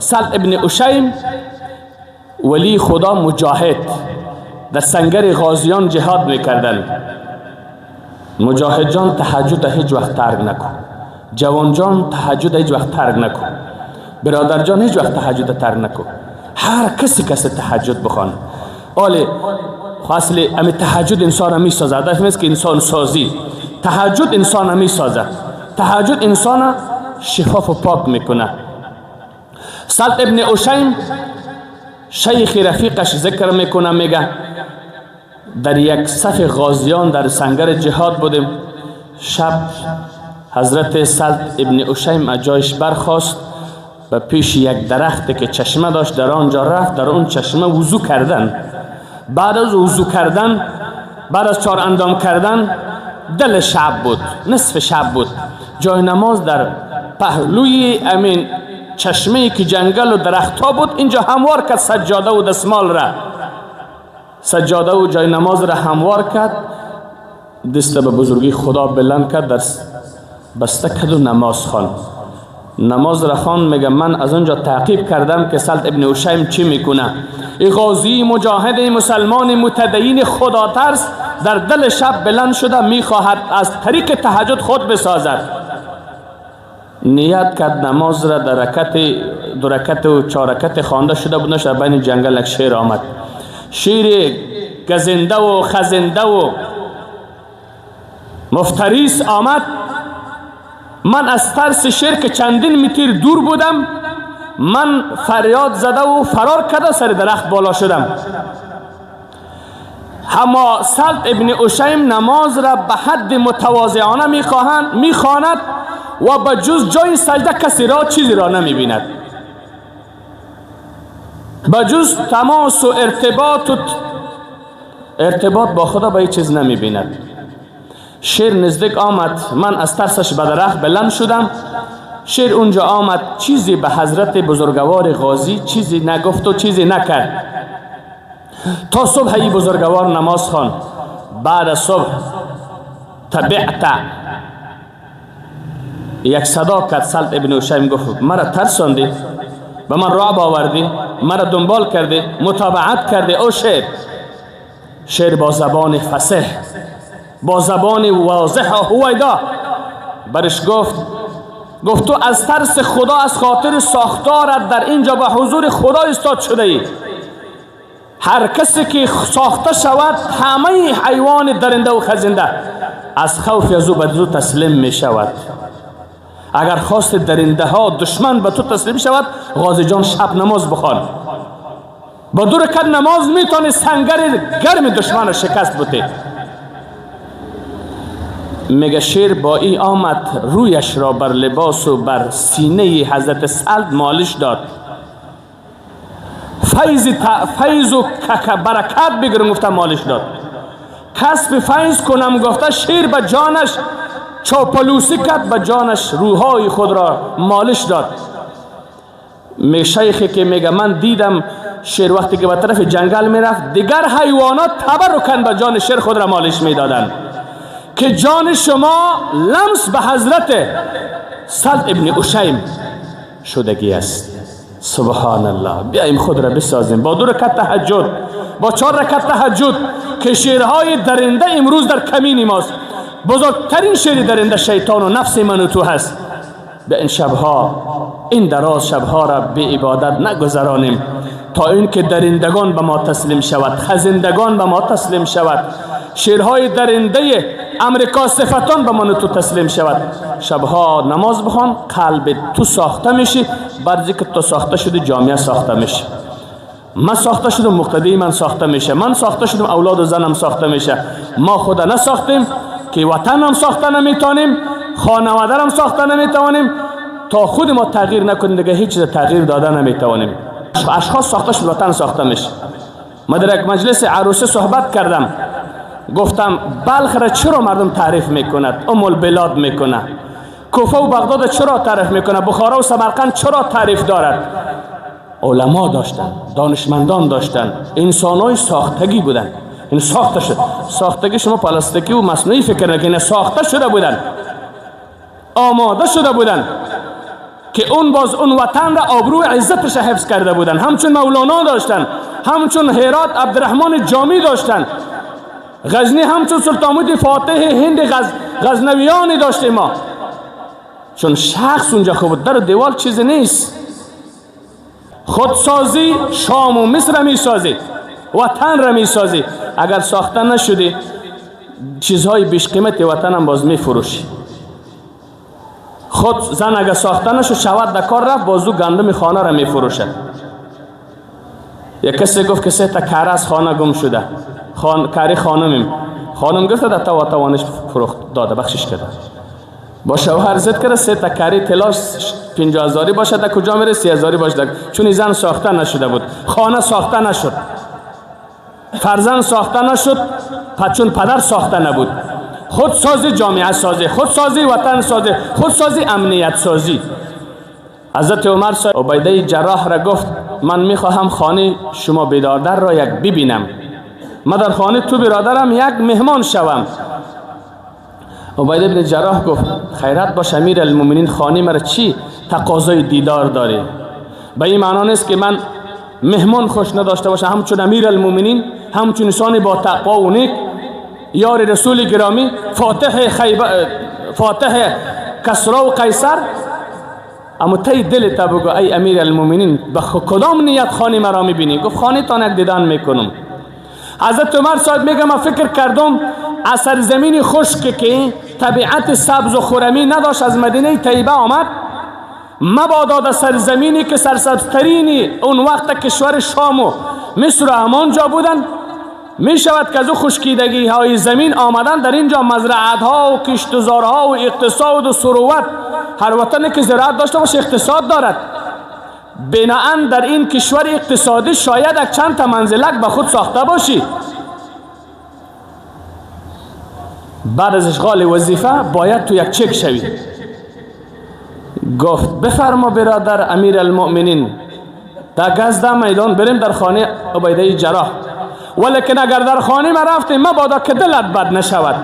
سلط ابن اشیم ولی خدا مجاهد، در سنگر غازیان جهاد میکردن. مجاهد جان تهجد هیچ وقت ترک نکن، جوان جان تهجد هیچ وقت ترک نکن، برادر جان هیچ وقت تهجد ترک نکن. هر کسی کسی تهجد بخوان. آله اصل امی تهجد انسان می سازد. هدف نیست که انسان سازی، تهجد انسان می سازد. تهجد انسان شفاف و پاک میکنه. سلط ابن اشیم شیخ رفیقش ذکر میکنه، میگه در یک صف غازیان در سنگر جهاد بودیم. شب حضرت سلط ابن اشیم از جایش برخاست، به پیش یک درخت که چشمه داشت در آنجا رفت، در اون چشمه وضو کردن. بعد از وضو کردن، بعد از چهار اندام کردن، دل شب بود، نصف شب بود، جای نماز در پهلوی امین چشمه که جنگل و درخت ها بود، اینجا هموار کرد سجاده و دستمال را، سجاده و جای نماز را هموار کرد، دست به بزرگی خدا بلند کرد، در بسته کرد و نماز خوان. نماز را خوان. میگه من از اونجا تعقیب کردم که سلط ابن اشیم چی میکنه. ای غازی مجاهد مسلمان متدین خدا ترس در دل شب بلند شده میخواهد از طریق تهجد خود بسازد. نیت کرد نماز را در رکعت دو رکعت و چهار رکعت خوانده شده بود، نشد بین جنگل یک شیر آمد، شیر گزنده و خزنده و مفتریس آمد. من از ترس شیر که چندین متر دور بودم، من فریاد زده و فرار کرده سر درخت بالا شدم. اما سلط ابن اشیم نماز را به حد متواضعانه میخواند و به جز جای سجده کسی را چیزی را نمیبیند، به جز تماس و ارتباط با خدا به هیچ چیز نمیبیند. شیر نزدیک آمد، من از ترسش به درخت بلند شدم. شیر اونجا آمد، چیزی به حضرت بزرگوار غازی چیزی نگفت و چیزی نکرد. تا صبح ای بزرگوار نماز خوان. بعد از صبح تبعت یک صدا کرد. سلط ابن اشیم گفت مرا ترساندی، به من رعب آوردی، مرا دنبال کردی، متابعت کردی. او شیر، شیر با زبان فصیح، با زبان واضح و هویدا برش گفت، گفت تو از ترس خدا، از خاطر ساختارت در اینجا به حضور خدا ایستاد شده ای. هر کسی که ساخته شود، همه حیوان درنده و خزنده از خوف از او به تو تسلیم می شود. اگر خواست درنده ها دشمن به تو تسلیم شود، غازی جان شب نماز بخوان. با دو رکعت نماز میتونی سنگر گرم دشمن را شکست بده. میگه شیر با این آمد، رویش را بر لباس و بر سینه حضرت سلط مالش داد. فیض و برکت بگیرم گفته مالش داد. کسب فیض کنم گفته، شیر به جانش چاپلوسی کرد، به جانش روحای خود را مالش داد. می شیخی که میگه من دیدم شیر وقتی که به طرف جنگل میرفت، دیگر حیوانات تبرکن به جان شیر خود را مالش میدادن که جان شما لمس به حضرت سلط ابن اشیم شدگی است. سبحان الله. بیاییم خود را بسازیم با دو رکعت تهجد، با چهار رکعت تهجد که شیرهای درنده امروز در کمین ماست. بزرگترین شیر درنده شیطان و نفس من و تو هست. به این شبها، این دراز شبها را به عبادت نگذرانیم تا اینکه درندگان به ما تسلیم شود، خزندگان به ما تسلیم شود، شیرهای درنده امریکا صفتان به من تو تسلیم شود. شبها نماز بخوان، قلب تو ساخته میشی. بعد که تو ساخته شدی، جامعه ساخته میشه. من ساخته شدم، مقتدی من ساخته میشه. من ساخته شدم، اولاد و زنم ساخته میشه. ما خدا نساختیم که وطن هم ساخته نمیتونیم، خانواده هم ساخته نمیتوانیم. تا خود ما تغییر نکنیم دیگه هیچ چیز تغییر داده نمیتوانیم. اشخاص ساخته شد، وطن ساخته میشه. ما در یک مجلس عروسی صحبت کردم، گفتم بلخ را چرا مردم تعریف میکند، ام البلاد میکنه، کوفه و بغداد چرا تعریف میکنه، بخارا و سمرقند چرا تعریف دارد؟ علما داشتن، دانشمندان داشتن، انسانای ساختگی بودن. این ساخته شد، ساختگی شما پلاستیکی و مصنوعی فکر نکنید، ساخته شده بودن، آماده شده بودن. که اون باز اون وطن را آبرو عزتش حفظ کرده بودن. همچون مولانا داشتن، همچون هرات عبدالرحمن جامی داشتن، غزنی همچون سلطان فاتح هند غزنویانی داشتیم ما. چون شخص اونجا خوب، در دیوار چیزی نیست. خودسازی شام و مصر را میسازی، وطن را میسازی. اگر ساخته نشدی چیزهای بیش قیمت وطن هم باز میفروشی. خود زن اگر ساخته نشد شود در کار رفت، بازو گندم خانه را میفروشد. یک کسی گفت که 3 تا کره از خانه گم شده، کره خانمیم، خانم گفته در توانش فروخت داده، بخشش کرده. با شوهر زد کرده 3 تا کره طلاش 50,000 باشه در کجا میره 30,000 باشه، چون زن ساخته نشده بود، خانه ساخته نشد، فرزند ساخته نشد، چون پدر ساخته نبود. خود سازی جامعه سازی، خود سازی وطن سازی، خود سازی امنیت سازی. حضرت عمر صاحب عبیده جراح را گفت من میخواهم خانه شما برادر را یک ببینم، من در خانه تو برادرم یک مهمان شوم. عبیده ابن جراح گفت خیرت باش امیر المومنین، خانه مرا چی تقاضای دیدار داری؟ به این معنا نیست که من مهمان خوش نداشته باشم، همچون امیر المومنین، همچون انسان با تقوا و نیک، یار رسول گرامی، فاتح خیبر، فاتح کسرا و قیصر، اما تی دل تا بگو ای امیر المومنین به کدام نیت خانه مرا میبینی؟ گفت خانه تان یک دیدن میکنم. حضرت عمر صاحب میگه من فکر کردم از سرزمین خشک که طبیعت سبز و خرمی نداشت از مدینه طیبه آمد، مبادا در سرزمینی که سرسبزترینی اون وقت کشور شام و مصر و همانجا بودن، می شود که از او خشکیدگی های زمین آمدن در اینجا مزرعت ها و کشتزارها و اقتصاد و ثروت، هر وطنی که زراعت داشته باشه اقتصاد دارد. بناهن در این کشور اقتصادی شاید یک چند تا منزلک به خود ساخته باشی. بعد از اشغال وظیفه باید تو یک چک شوی. گفت بفرما برادر امیر المؤمنین، تا گزده میدان بریم در خانه عبیده جراح، ولیکن اگر در خانه ما رفتیم مبادا که دلت بد نشود،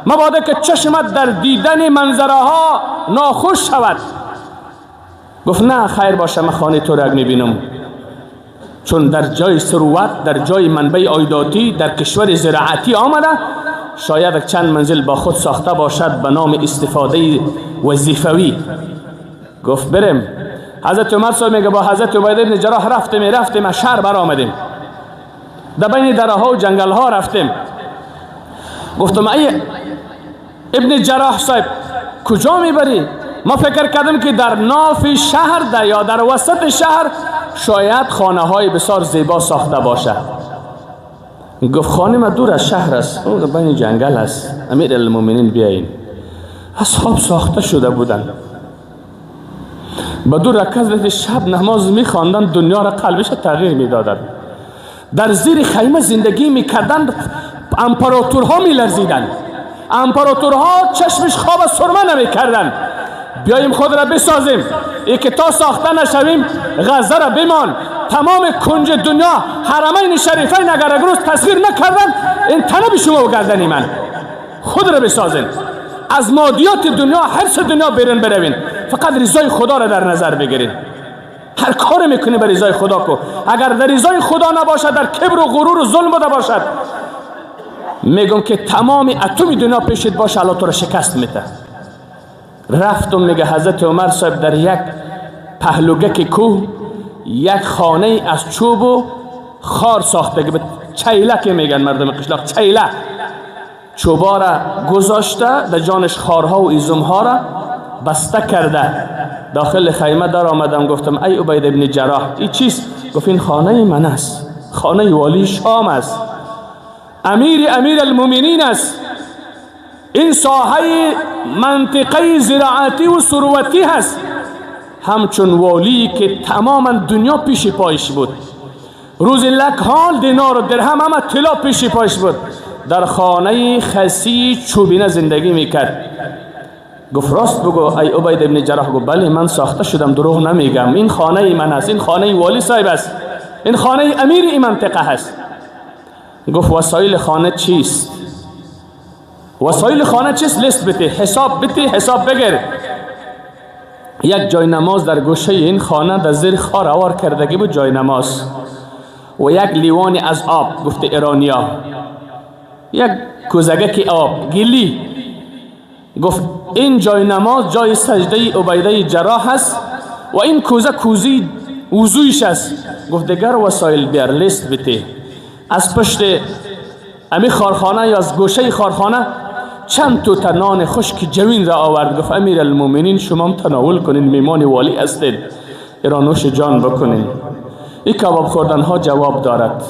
مبادا که چشمت در دیدن منظره ها ناخوش شود. گفت نه خیر باشه، من خانه تو را میبینم، چون در جای ثروت، در جای منبع عایداتی، در کشور زراعتی آمده، شاید چند منزل با خود ساخته باشد به نام استفاده وظیفوی. گفت بریم. حضرت عمر صاحب میگه با حضرت عبیده بن جراح رفتیم از شهر بر آمدیم، در بین دره ها و جنگل ها رفتیم. گفتم ای ابن جراح صاحب کجا میبری؟ ما فکر کردم که در ناف شهر در یا در وسط شهر شاید خانه های بسیار زیبا ساخته باشه. گفت خانه ما دور از شهر است، اون بین جنگل است. امیر المومنین بیایین. اصحاب ساخته شده بودن، با 2 رکعت شب نماز میخواندن، دنیا را قلبش تغییر میدادن. در زیر خیمه زندگی میکردن، امپراتورها میلرزیدن، امپراتورها چشمش خواب سرمه نمیکردن. بیاییم خود را بسازیم، ای که تا ساخته نشویم غزه را بمان. تمام کنج دنیا حرمین شریفین اگر روز تسخیر نکردن این تنه به شما و گردنی من. خود را بسازین، از مادیات دنیا، حرص دنیا بیرون بروین، فقط رضای خدا را در نظر بگیرین. هر کار میکنی به رضای خدا کو، اگر در رضای خدا نباشد، در کبر و غرور و ظلم بوده باشد، میگم که تمام اتم دنیا پیشت باشه، الله تو را شکست میده. رفتم میگه حضرت عمر صاحب در یک پهلوگک کوه یک خانه از چوب و خار ساخته که چیله که میگن مردم قشلاق، چیله، چوبا را گذاشته در جانش خارها و ایزمها را بسته کرده. داخل خیمه در آمدم، گفتم ای عبید ابن جراح این چیست؟ گفت این خانه من است، خانه والی شام است، امیر المومنین است، این ساحه منطقه زراعتی و ثروتی هست. همچون والی که تماما دنیا پیش پایش بود، روز لک حال دینار و درهم همه طلا پیش پایش بود، در خانه خسی چوبینه زندگی میکرد. گفت راست بگو ای عبید ابن جراح. گفت بله من ساخته شدم، دروغ نمیگم، این خانه من است، این خانه والی صاحب است، این خانه امیر این منطقه هست. گفت وسایل خانه چیست؟ وسایل خانه چیست؟ لیست بده، حساب بده، حساب بگیر. یک جای نماز در گوشه این خانه در زیر خار آوار کردگی بود جای نماز و یک لیوان از آب، گفته ایرانیا یک کوزگک آب گلی. گفت این جای نماز جای سجده عبیده جراح است و این کوزه کوزی وضویش است. گفت دیگر وسایل بیار لیست بته. از پشت امی خارخانه یا از گوشه خارخانه چند توته نان خشک جوین را آورد. گفت امیر المومنین شما هم تناول کنین، میمان والی هستید، ایرانوش جان بکنین. این کباب خوردن ها جواب دارد.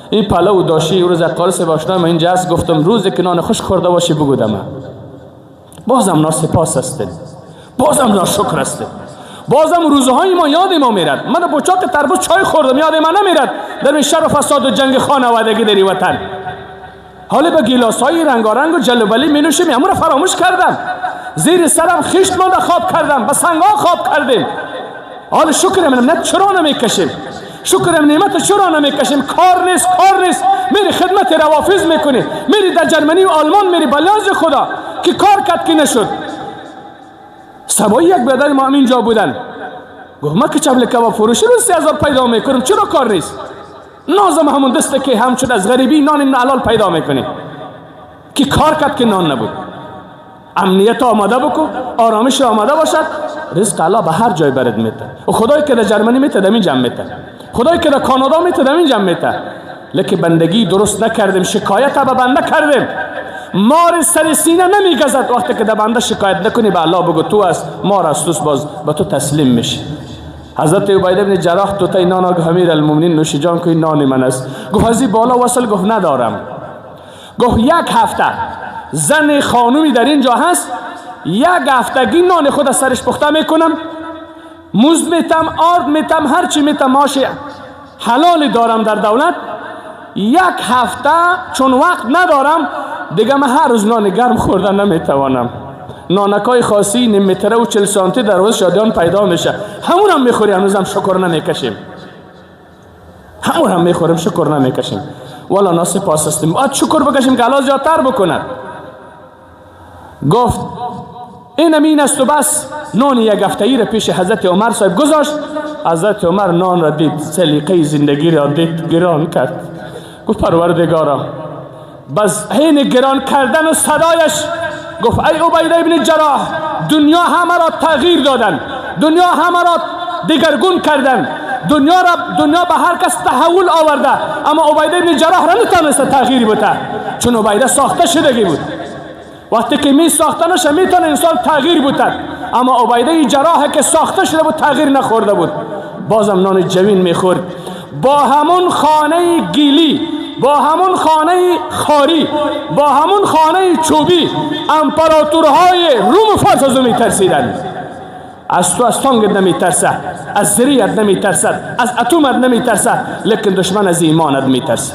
این پلو داشی روز قارس باشنای من اینجا است، گفتم روزی که نان خشک خورده باشی بگو دمه. بازم ناسپاس هستید، بازم ناشکر هستید، بازم روزهای ما یاد ما میرد. من با چاق تربوز چای خوردم یاد ما نمیرد در این شر و فساد و جنگ خانوادگی در وطن. حالا به گیلاس های رنگارنگ و جلوبلی می نوشیم، همون رو فراموش کردم. زیر سرم خشت مانده خواب کردم، به سنگا خواب کردیم. حالا شکر نعمت چرا نمیکشیم؟ شکر نعمت چرا نمیکشیم؟ کار نیست، کار نیست. میری خدمت روافض میکنی، میری در جرمنی و آلمان میری بلاز خدا که کار کرد که نشد. سبایی یک برادر ما اینجا بودن، گفت ما که چبل کباب فروشی رو 3000 پیدا میکنم، چرا کار نیست؟ نازم همون دسته که همچون از غریبی نان حلال پیدا میکنی که کار کرد که نان نبود. امنیت آماده بکن، آرامش آماده باشد، رزق الله به هر جای برد میته. و خدایی که در جرمنی میته در اینجا میته، خدایی که در کانادا میته در اینجا میته. لکه بندگی درست نکردیم، شکایت به بنده کردیم. مار سر سینه نمیگزد وقتی که در بنده شکایت نکنی، به الله بگو تو است، مار از توست، باز به تو تسلیم میشه. حضرت عبیده بن جراح توته نان آگه امیر المومنین نوش جان که این نان من است. گفت از این بالا وصل؟ گفت ندارم. گفت یک هفته زن خانومی در اینجا هست، یک هفتگی نان خود از سرش پخته میکنم، مزد میتم، آرد میتم، هرچی میتم، معاش حلال دارم در دولت. یک هفته چون وقت ندارم دیگه، من هر روز نان گرم خوردن نمیتوانم. نانکای خاصی نیم متره و 40 سانتی در روز شادیان پیدا میشه، همون هم میخوری، هنوزم شکر نمیکشیم. همون هم میخوریم شکر نمیکشیم. والا ناسپاس هستیم. باید شکر بکشیم که الله زیادتر بکند. گفت این امین است و بس. نان یک هفته ای را پیش حضرت عمر صاحب گذاشت. حضرت عمر نان را دید، سلیقه زندگی را دید، گران کرد. گفت پروردگارا، بس حین گران کردن و صدایش گفت ای عبیده ابن جراح، دنیا همه را تغییر دادن، دنیا همه را دگرگون کردن، دنیا به هر کس تحول آورده، اما عبیده ابن جراح را نتانسته تغییر بده، چون عبیده ساخته شدگی بود. وقتی که می ساختنش میتونه انسان تغییر بده، اما عبیده جراح که ساخته شده بود تغییر نخورده بود. بازم نان جوین میخورد، با همون خانه گیلی، با همون خانه خاری، با همون خانه چوبی، امپراتورهای روم و فارس از او میترسیدند. از تو از تانگت نمیترسه، از زریعت نمیترسد، از اتمت نمیترسه، لیکن دشمن از ایمانت میترسه.